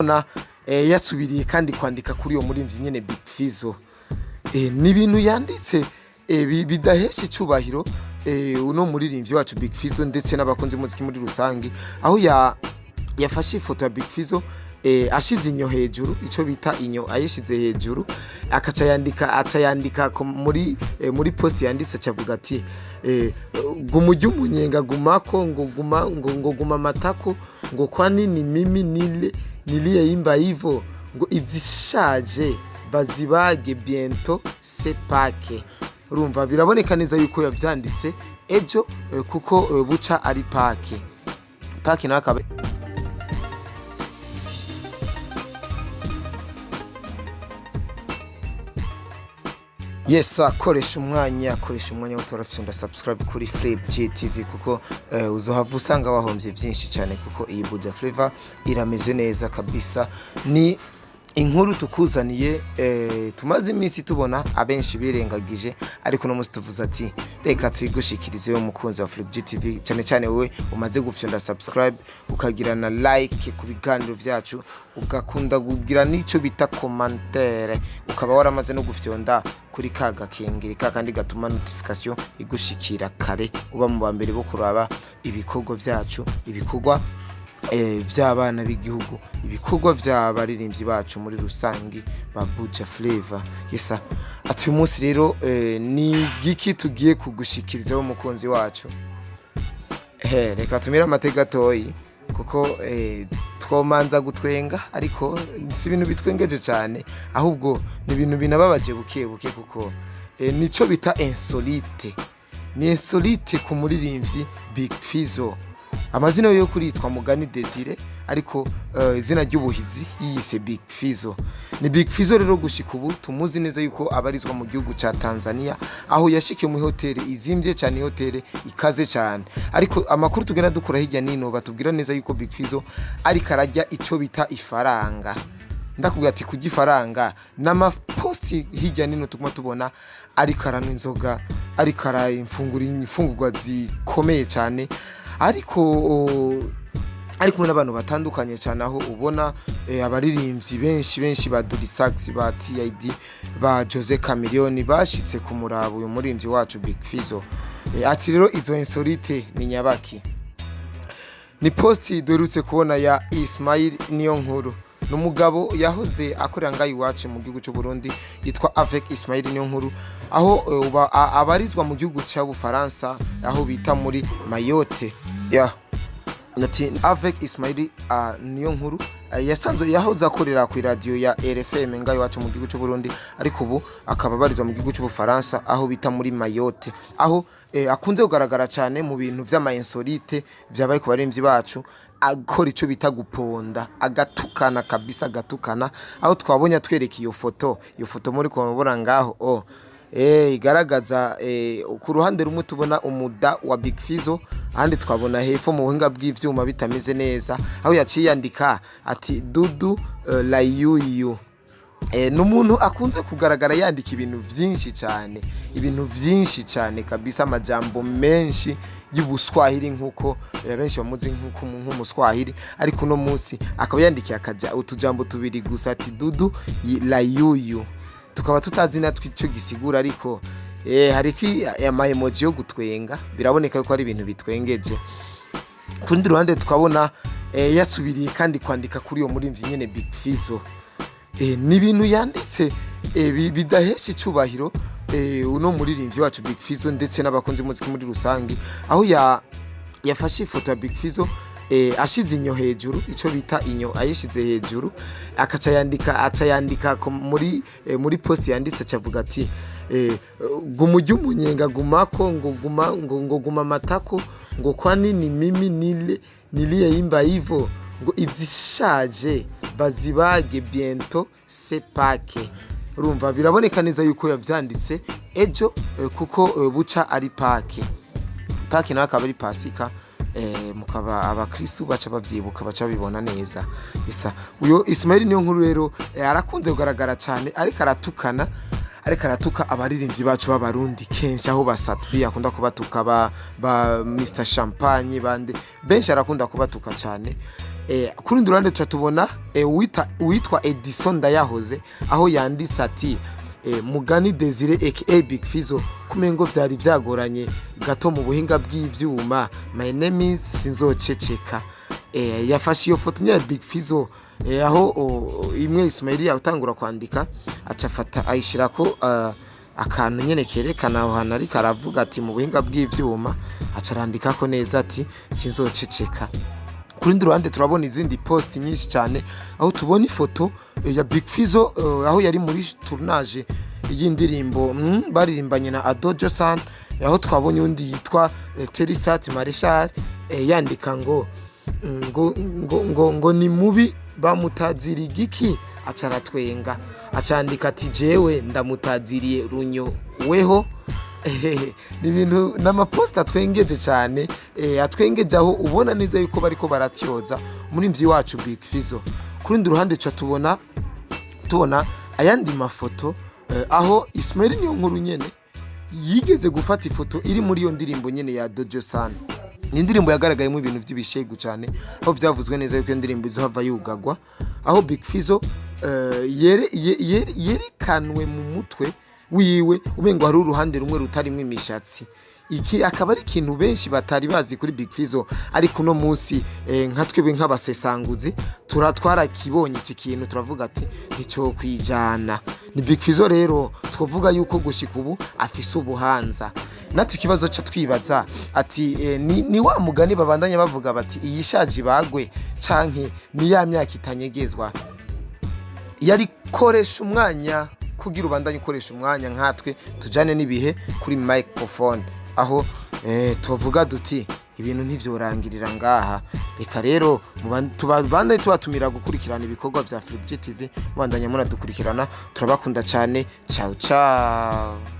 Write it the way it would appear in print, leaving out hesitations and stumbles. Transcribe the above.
Kubona yasubiriye kandi kwandika kuri uyo muririmvyi nyene Big Fizzo. Ni ibintu yanditse bidahesha icubahiro uno muririmbyi wacu Big Fizzo ndetse n'abakunzi b'umuziki muri rusange, aho yafashe ifoto ya Big Fizzo ashize inyo hejuru, ico bita inyo ayishize hejuru, akaca yandika, aca yandika muri post yanditse, acavuga ati guma urya umunyenga, gumako ngo guma, ngo guma amatako, ngo kwani ni mimi nile niliyeimba hivyo, ngo izishaje bazibage, bientôt c'est Pâques. Urumva biraboneka neza yuko yavyanditse ejo, kuko buca ari Pâques. Pâques nawe akaba yes. Koresha umwanya utarafise subscribe kuri Flip GTV, kuko uzohava usanga wahomvye vyinshi cyane, kuko iyi Buja Flavor irameze neza kabisa. Ni inkuru tukuzaniye tumaze iminsi tubona abenshi birengagije, ariko no munsi tuvuze ati reka tuyigushikirize yo mukunzi wa Flip GTV, cyane cyane wowe umaze gufyonda subscribe, ukagira na like ku biganiro vyacu, ugakunda kugira n'ico bita commentaire, ukaba waramaze no gufyonda kuri ka gakengeri ka kandi gatuma notification igushikira kare, uba mu ba mbere bo kuraba ibikorwa vyacu, ibikorwa vy'abana b'igihugu, ibikorwa vy'abaririmbyi bacu muri rusangi ba Buja Flavor. Yesa ati uyu munsi rero ni giki tugiye kugushikiriza umukunzi wacu? Reka tumire amateka gatoyi, kuko twomanza gutwenga, ariko si ibintu bitwengeje cyane, ahubwo ni ibintu binababaje buke buke, kuko nico bita insolite, ni insolite ku muririmbyi Big Fizzo. Amazina yo kuritwa Mugani Desire, ariko izina ry'ubuhizi yiyise Big Fizzo. Ni Big Fizzo rero gushika ubu tumuzi neza yuko abarizwa mu gihugu ca Tanzania, aho yashikiye mu hoteli izimvye cyane, hoteli ikaze cyane. Ariko amakuru tugenda dukura hirya nino batubwira neza yuko Big Fizzo ariko arajya ico bita ifaranga. Ndakubwira ati kurya ifaranga n'amaposti hirya nino tuguma tubona ariko aranywa inzoga, ariko arafungura imfungurwa zikomeye cyane, ariko ari kumwe n'abantu batandukanye cyane, aho ubona abaririmbyi benshi benshi ba Durisax, ba TID, ba Jose Chameleone bashitse ku murabo uyu muririmbyi wacu Big Fizzo. Ati rero izo insolite ni nyabaki? Ni posti duherutse kubona ya Ismail niyo nkuru, ni umugabo yahoze akorera ngaho iwacu mu gihugu cy'u Burundi, yitwa Avec Ismail niyo nkuru, aho abarizwa mu gihugu cy'Ubufaransa, aho bita muri Mayotte. Yeah. Ati Avec Ismail niyo nkuru yasanzwe yahoze akorera ku radio ya RFM ngaho iwacu mu gihugu cy'u Burundi, ariko ubu akaba abarizwa mu gihugu cy'Ubufaransa, aho bita muri Mayotte, aho akunze kugaragara cyane mu bintu vy'ama insolite vyabaye ku baremvyi bacu, akora ico bita guponda, agatukana kabisa, agatukana, aho twabonye atwereka iyo foto, iyo foto muri kubona ngaho oh igaragaza ku ruhande rumwe tubona umuda wa Big Fizzo, ahandi twabona hepfo mu buhinga bw'ivyuma bitameze neza, aho yaciye yandika ati dudu layuyu. Ni umuntu akunze kugaragara yandika ibintu vyinshi cyane, ibintu vyinshi cyane kabisa, amajambo menshi y'ubuswahili, nkuko benshi bamuzi nk'umuswahili, ariko uno munsi akaba yandikiye akaja utujambo tubiri gusa, ati dudu layuyu, tukaba tutazi natwe icyo gisigura, ariko hariko ama emoji yo gutwenga, biraboneka ko ari ibintu bitwengeje. Ku rundi ruhande tukabona yasubiriye kandi kwandika kuri uyo muririmbyi nyene Big Fizzo. Ni ibintu yanditse bidahesha icubahiro uno muririmbyi wacu Big Fizzo ndetse n'abakunzi b'umuziki muri rusange, aho yafashe ifoto ya Big Fizzo ashize inyo hejuru, ico bita inyo ayishize hejuru, akaca yandika, aca yandika muri post yanditse, acavuga ati guma urya umunyenga, gumako ngo guma, ngo guma amatako, ngo kwani ni mimi nile niliyeimba hivyo, ngo izishaje bazibage, bientôt c'est Pâques. Urumva biraboneka neza yuko yavyanditse ejo, kuko buca ari Pâques. Pâques nawe akaba ari Pasika, mukaba abakristu baca bavyibuka, baca babibona neza. Isa uyo Ismail niyo nkuru rero arakunze kugaragara cyane ariko aratukana, ariko aratuka abaririmbyi bacu b'Abarundi kenshi, aho basatwi akunda kubatuka, ba Mr Champagne, bande benshi arakunda kubatuka cyane. Ku rundi ruhande tuca tubona uwitwa Edison Ndayahoze, aho yanditse ati Mugani Desire aka Big Fizzo, kumengo vyari vyagoranye gato mu buhinga bw'ivyuma. My name is sinzoceceka. Yafashe iyo foto nyine ya Big Fizzo, aho imwe Ismail yatangura kwandika, acafata ayishirako akantu nyene kerekana aho hantu, ariko aravuga ati mu buhinga bw'ivyuma, aca arandikako neza ati sinzoceceka. Ku rundi ruhande turabona izindi post nyinshi cyane, aho tubona ifoto ya Big Fizzo, aho yari muri tournage y'indirimbo baririmbanye na Ado Josan, aho twabonye undi yitwa Terisat Marshal, yandika ngo ngo ni mubi bamutazira igiki, aca aratwenga, acandika ati jewe ndamutaziriye runyo weho. Ni ibintu n'amaposita atwengeje cyane, atwengeje, aho ubona neza yuko bariko baratyoza umurimvyi wacu Big Fizzo. Ku rundi ruhande ca tubona ayandi mafoto, aho Ismail niyo nkuru nyene yigeze gufata ifoto iri muri iyo ndirimbo nyene ya Dojo San. Ni indirimbo yagaragayemo ibintu by'ibishegu cyane, aho vyavuzwe neza yuko iyo ndirimbo izohava yugagwa, aho Big Fizzo yerekanwe mu mutwe wiwe umengo hari uruhande rumwe rutarimwo imishatsi. Iki akaba ari ikintu benshi batari bazi kuri Big Fizzo, ariko uno munsi nka twebwe nk'abasesanguzi twarakibonye iki kintu, turavuga ati nticyo kwijana. Ni Big Fizzo rero twavuga yuko gushika ubu afise ubuhanza. Natwe ikibazo ca twibaza ati ni wa mugani babandanya bavuga bati iyishaje ibagwe, canke ni ya myaka itanyegezwa? Yari koresha umwanya kugira ubandanye ukoresha umwanya nkatwe tujane n'ibihe kuri microphone, aho tuvuga duti ibintu ntivyorangirira ngaha. Reka rero tubandanye tubatumira gukurikirana ibikorwa vya Flip TV, mubandanya munadukurikirana. Turabakunda cyane. Ciao ciao.